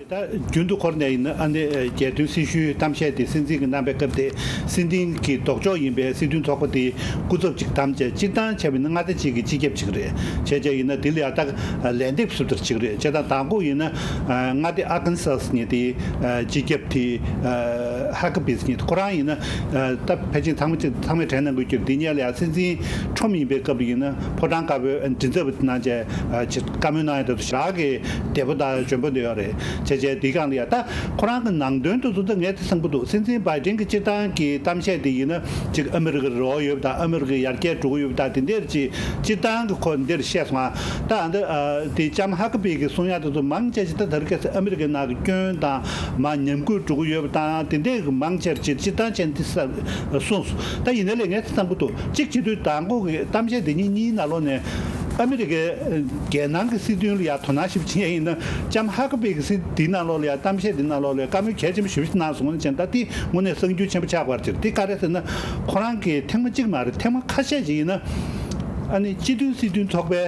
ད་རྒྱུན་དུ་འཁོར་ནས་ཡིན་ན་ཨ་ནི་རྒྱལ་དོན་སྲི་ཞུའི་གཏམ་བཤད་དེ་སྲིད་འཛིན་གྱིས་གནང་པའི་སྐབས་དེ་སྲིད་འཛིན་གྱི་ལྡོག་ཕྱོགས་ཡིན་པའི་སྲིད་དོན་ཚོགས་པ་དེའི་སྐུ་ཚབ་ཅིག་བདམས་བྱས་སྤྱིར་བཏང་བྱས་པ་ཡིན་ན་མངའ་སྡེ་གཅིག་གི་སྤྱི་ཁྱབ་ཅིག་རེད། བྱས་བྱས་ཡིན་ན་དེ་ལ་ཡང་ད་ལན་འདེབས་སུ་ལྟར་ཅིག་རེད། བྱས་ཙང་དང་པོ་ཡིན་ན་མངའ་སྡེ་ཨར་ཀན་སཱས་ཉིད་དེ་སྤྱི་ཁྱབ་དེ་ ཧ་ཀ་བི་ཟེར་མཁན་ཁོ་རང་ཡིན་ན་ད་ཕལ་ཆེར་ཚང་མ་ཚང་མས་དྲན་གནང་དགོས་རྒྱུ་འདི་སྔོན་ལ་ཡང་སྲིད་འཛིན་ཁྲོམ་ཡིན་པའི་སྐབས་ལ་ཡིན་ན་ཕོ་བྲང་དཀར་པོའི་མགྲིན་ཚབ་གནང་བྱས་ཅིག་བཀའ་མོལ་གནང་ཡ་དེ་ཚོ་ཞེ་དྲག་གི་བདེ་པོ་དང་འཇོན་པོ་འདི་ཡོད་རེད། བྱས་བྱས་འདི་སྒང་ལ་ཡང་ད་ཁོ་རང་གི་ནང་དོན་དེ་ཚོ་ད་ངས་དེ་བསམ་གྱི་འདུག་སྲིད་འཛིན་བྷའི་ཌེན་གྱི་སྤྱིར་བཏང་གི་གཏམ་བཤད་དེ་ཡིན་ན་ཅིག་ཨ་མི་རི་ཀ་རོགས་ཡོད་པ་དང་ཨ་མི་རི་ཀ་ཡར་རྒྱས་འགྲོ་གི་ཡོད་པ་དང་དེ་འདྲ་ཅིག་སྤྱིར་བཏང་གི་ཁོ་འདིར་བཤད་སོང་ང་། ད་ཨ་འདི་ཨ་དེ་ལྕམ་ཧ་ཀ་བི་གི་གསུང་ཡ་དེ་ཚོ་མང་ཆེ་ཞིག་ད་དེ་རིང་ཁ་སང་ཨ་མི་རི་ཀའི་ནང་གི་སྐྱོན་དང་མ་ཉམས་རྒུད་འགྲོ་གི་ཡོད་པ་དང་དེ་འདྲས་ཀྱི་མང་ཆེར་ཅིག་སྤྱིར་བཏང་ཅན་དེ་ས་གསུངས་སོང་། ད་ཡིན་ན་ལས་ངས་བསམ་གྱི་འདུག་གཅིག་བྱེད་དུས་དང་པོ་གི་གཏམ་བཤད་དེ་གཉིས་གཉིས་ནང་ལོགས་ནས་ཨ་མི་རི་ཀའི་རྒྱལ་ནང་གི་སྲིད་དོན་ལ་ཡ་དོ་སྣང་ཞིབ་བྱེད་ཡ་ཡིན་ན་ལྕམ་ཧ་ཀ་བི་གི་སྲིད་དེའི་ནང་ལོགས་ལ་ཡ་གཏམ་བཤད་དེའི་ནང་ལོགས་ལ་ཡ་བཀའ་མོལ་གལ་ཆེན་པོ་ཞེ་པོ་ཞིག་གནང་སོང་ན་ཅན་ད་དེ་དངོས་གནས་གསར་འགྱུར་ཆེན་པོ་ཆགས་པར་གྱུར། དེ་ག་རེ་ཟེར་ན་ཁོ་རང་གིས་ཐེངས་མ་གཅིག་མ་རེད་ཐེངས་མ་ཁ་ཤས་ཤིག་ཡིན་ན། ཨ་ནི་སྤྱི་མཐུན་སྲིད་དོན་ཚོགས་པའི་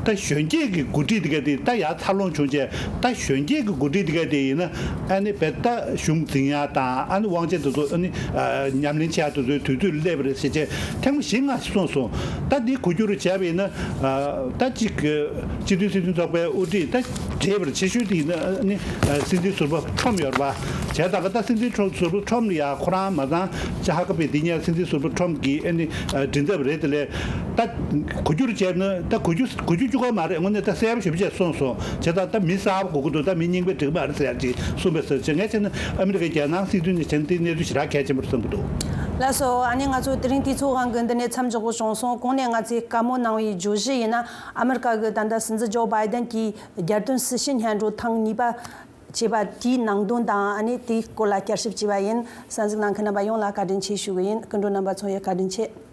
ད་གཞོན་སྐྱེས་ཀྱི་འགོ་ཁྲིད་དེ་ག་དེ་ད་ཡར་འཚར་ལོངས་བྱུང་རྗེས་ད་གཞོན་སྐྱེས་ཀྱི་འགོ་ཁྲིད་དེ་ག་དེ་ཡིན་ན་ཨ་ནི་བས་ད་གཞུང་འཛིན་ཡ་དང་ཨ་ནི་དབང་ཆ་དེ་ཚོ་ཨ་ནི་ཉམས་ལེན་བྱེད་ཡ་དེ་ཚོའི་དུས་ཚོད་སླེབས་རེད་ཟེར་བྱས་ཐེངས་མ་བཞི་ལྔ་ཞིག་གསུངས་སོང་། ད་འདི་གོ་རྒྱུ་རུ་བྱས་པ་ཡིན་ན་ད་ཅིག་སྤྱི་མཐུན་སྲིད་དོན་ཚོགས་པའི་དབུ་ཁྲིད་ད་བགྲེས་པར་ཆེ་ཤོས་དེ་ཡིན་ན་ཨ་ནི་སྲིད་འཛིན་ཟུར་པ་ཁྲོམ་ཡོད་རེད་པ། བྱས་ཙང་ད་སྲིད་འཛིན་ཁྲོམ་ཟུར་པ་ཁྲོམ་ལ་ཡ་ཁོ་རང་མ་ཚང་ཅ་ཧ་ཀ་པའི་འདི་ཉལ་སྲིད་འཛིན་ཟུར་པ་ཁྲོམ་གྱི་ཨ་ནི་མགྲིན་ཚབ་རེད་དེ་ལས་ད་གོ་རྒྱུར་བྱས་ན་ད་གོ་རྒྱུ་གོ་རྒྱུ་བཅུ་ག་མ་རེད། དངོས་གནས་ད་གསལ་པོ་ཞེ་པོ་བྱས་གསུངས་སོང་། བྱས་ཙང་ད་མི་གསར་པ་དགོས་ཀྱི་འདུག་ད་མི་རྙིང་པའི་འགྲིག་མ་རེད་ཟེར་ཡ་ཅིག་གསུངས་པས་ཟེར་བྱས་ངས་བྱས་ན་ཨ་མི་རི་ཀའི་རྒྱལ་ནང་སྲིད་དོན་ནས་བྱས་ན་དེ་གནས་ཚུལ་ཞེ་དྲག་གལ་ཆེན་པོ་རེད་བསམ་གྱི་འདུག་ལགས་སོ། ཨ་ནི་ང་ཚོ་དེ་རིང་དུས་ཚོད་གང་གི་འདི་ནས་མཚམས་འཇོག་དགོས་བྱུང་སོང་། གོང་ནས་ང་ཚོས་བཀའ་མོལ་གནང་བའི་བརྗོད་གཞི་ཡིན་ན་ཨ་མི་རི་ཀ་གི་ད་ལྟ་སྲིད་འཛིན་ཇོ་བྷའི་ཌེན་གྱིས་རྒྱལ་དོན་སྲི་ཞུ་སྙན་སྒྲོན་ཐེངས་གཉིས་པ་བྱས་པ་དེའི་ནང་དོན་དང་ཨ་ནི་དེའི་སྐོར་ལ་བསྐྱར་ཞིབ་བྱས་པ་ཡིན། གསན་གཟིགས་གནང་མཁན་རྣམ་པ་ཡོངས་ལ་བཀའ་དྲིན་ཆེ་ཞུ་གི་ཡིན། སྐུ་མགྲོན་རྣམ་པ་ཚོ་ཡང་བཀའ་དྲིན་ཆེ།